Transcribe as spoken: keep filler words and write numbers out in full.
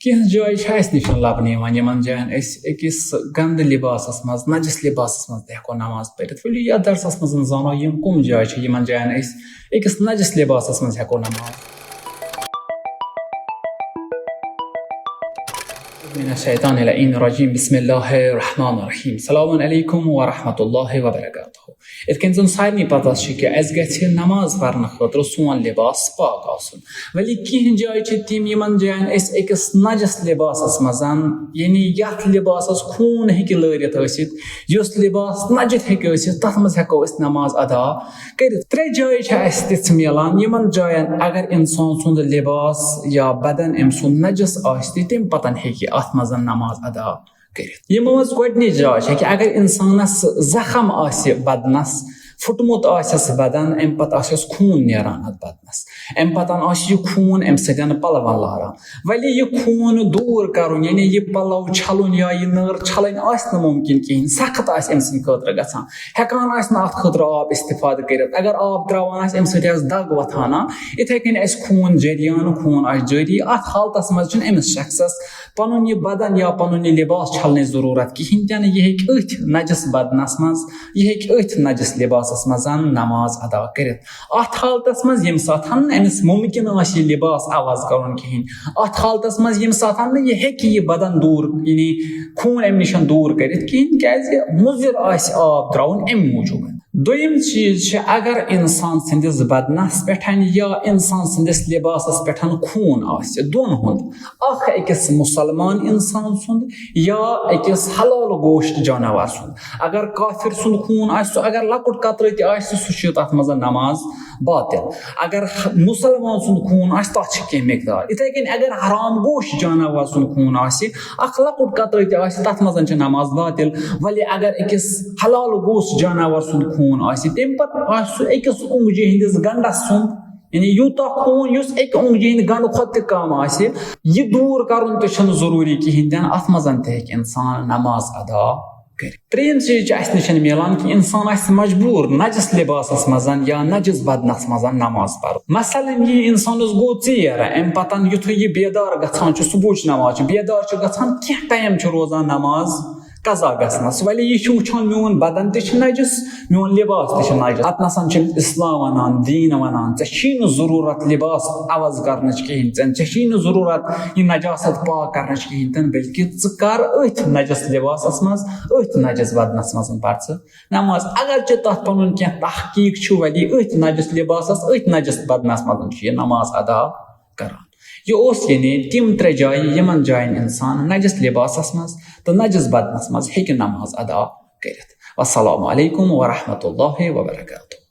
کینٛہہ جایہِ چھِ اَسہِ نِش لَبنہٕ یِوان، یِمَن جایَن أسۍ أکِس گنٛدٕ لِباسَس منٛز، نجس لِباسَس منٛز تہِ ہٮ۪کو نَماز پٔرِتھ۔ ؤلِو، یَتھ درسَس منٛز زانو، یِم کُم جایہِ چھِ، یِمَن جایَن أسۍ أکِس نجس لِباسَس منٛز ہٮ۪کو نَماز۔ من الشیطان اللعین الرجیم۔ بسم اللہ الرحمن الرحیم۔ السلام علیکم ورحمۃ اللہ وبرکاتہ۔ یِتھ کٔنۍ زَن سارنٕے پتہ چھِ کہِ اَسہِ گژھِ نماز پرنہٕ خٲطرٕ سون لباس پاک آسُن۔ ولی کینٛہہ جایہِ چھِ تِم، یِمن جاین أسۍ أکِس نجس لباسس منٛز، یعنی یتھ لباسس خوٗن ہیٚکہِ لٲرِتھ ٲسِتھ، یُس لباس نجس ہیٚکہِ ٲسِتھ، تتھ منٛز ہٮ۪کو أسۍ نماز ادا کٔرِتھ۔ ترٛےٚ جایہِ چھِ اَسہِ تِژھ میلان، یِمن جاین اگر انسان سُنٛد لباس یا بدن أمۍ سُنٛد نجس آسہِ تہِ، تمہِ پتن ہیٚکہِ اتھ منٛز نماز ادا کٔرِتھ۔ یِمو منٛز گۄڈٕنِچ جاے چھےٚ کہِ اگر اِنسانَس زخم آسہِ بدنَس، پھُٹمُت آسٮ۪س بدن، اَمہِ پتہٕ آسٮ۪س خوٗن نیران اَتھ بدنَس، اَمہِ پتہٕ آسہِ یہِ خوٗن اَمہِ سۭتۍ پَلوَن لاران۔ وۄنۍ یہِ خوٗن دوٗر کَرُن، یعنی یہِ پَلو چھَلُن یا یہِ نٔر چھَلٕنۍ آسہِ نہٕ مُمکِن کِہیٖنۍ، سخت آسہِ أمۍ سٕنٛدِ خٲطرٕ گژھان، ہٮ۪کان آسہِ نہٕ اَتھ خٲطرٕ آب استفادٕ کٔرِتھ۔ اگر آب ترٛاوان آسہِ، اَمہِ سۭتۍ آسہِ دَگ وۄتھان، یِتھَے کٔنۍ آسہِ خوٗن جریان، خوٗن آسہِ جٲری، اَتھ حالتَس منٛز چھُنہٕ أمِس شخصَس پنُن یہِ بدن یا پنُن یہِ لباس چھلنٕچ ضروٗرت کِہیٖنۍ تہِ نہٕ۔ یہِ ہیٚکہِ أتھۍ نجس بدنس منٛز، یہِ ہیٚکہِ أتھۍ نجس لباسس منٛز نماز ادا کٔرِتھ۔ اتھ حالتس منٛز ییٚمہِ ساتہٕ نہٕ أمِس ممکن آسہِ یہِ لباس عوض کرُن کِہیٖنۍ، اتھ حالتس منٛز ییٚمہِ ساتہٕ نہٕ یہِ ہیٚکہِ یہِ بدن دوٗر، یعنی خوٗن امہِ نِش دوٗر کٔرِتھ کِہیٖنۍ، کیازِ مُضر آسہِ آب ترٛاوُن امہِ موٗجوٗب۔ دوٚیِم چیٖز چھِ، اگر اِنسان سٕنٛدِس بدنَس پٮ۪ٹھ یا اِنسان سٕنٛدِس لِباسَس پٮ۪ٹھ خوٗن آسہِ، دۄن ہُنٛد، اکھ أکِس مُسلمان اِنسان سُنٛد یا أکِس حلال گوشت جاناوار سُنٛد۔ اگر کافر سُنٛد خوٗن آسہِ، سُہ اگر لۄکُٹ قطرٕ تہِ آسہِ، سُہ چھُ تَتھ منٛز نماز باطل۔ اگر مُسلمان سُنٛد خوٗن آسہِ، تَتھ چھِ کینٛہہ مقدار۔ یِتھَے کٔنۍ اگر حرام گوشت جاناوار سُنٛد خوٗن آسہِ، اکھ لۄکُٹ قطرٕ تہِ آسہِ، تَتھ منٛز چھِ نماز باطل۔ ولی اگر أکِس حلال گوشت جاناوار سُنٛد خوٗن آسہِ، تَمہِ پتہٕ آسہِ سُہ أکِس اونٛگجہِ ہٕنٛدِس گنٛڈس سُنٛد، یعنی یوٗتاہ خوٗن یُس اَکہِ اونٛگجہِ ہٕنٛدِ گنٛڈٕ کھۄتہٕ تہِ کم آسہِ، یہِ دوٗر کرُن تہِ چھُنہٕ ضروٗری کِہیٖنۍ تہِ نہٕ۔ اَتھ منٛز تہِ ہیٚکہِ اِنسان نماز ادا کٔرِتھ۔ ترٛیٚیِم چیٖز چھُ اَسہِ نِش میلان کہِ اِنسان آسہِ مجبوٗر نجس لِباسس منٛز یا نجس بدنس منٛز نماز پرُن۔ مثلاً، یہِ اِنسانس گوٚو ژیر، اَمہِ پتہٕ یُتھُے یہِ بیدار گژھان چھُ، صبحٕچ نماز چھُ، بیدار چھُ گژھان، کینٛہہ ٹایم چھُ روزان نماز قضا گژھنس۔ ولی یہِ چھُ وٕچھان، میون بدن تہِ چھُ نجس، میون لباس تہِ چھُ نجس۔ اتھ نسا چھُ اسلام ونان، دین ونان، ژےٚ چھی نہٕ ضروٗرت لباس عوض کرنٕچ کِہیٖنۍ، ژےٚ، ژےٚ چھی نہٕ ضروٗرت یہِ نجاست پاک کرنٕچ کِہیٖنۍ تہِ نہٕ، بلکہِ ژٕ کر أتھۍ نجس لباسس منٛز، أتھۍ نجس بدنس منٛز پر ژٕ نماز۔ اگرچہِ تتھ پنُن کینٛہہ تحقیق چھُ، ولی أتھۍ نجس لباسس، أتھۍ نجس بدنس منٛز چھُ یہِ نماز ادا کران۔ یہِ اوس یعنی تِم ترٛےٚ جایہِ، یِمن جاین اِنسان نجس لباسس منٛز تہٕ نجس بدنس منٛز ہیٚکہِ نماز ادا کٔرِتھ۔ والسلام علیکم ورحمۃ اللہ وبرکاتہ۔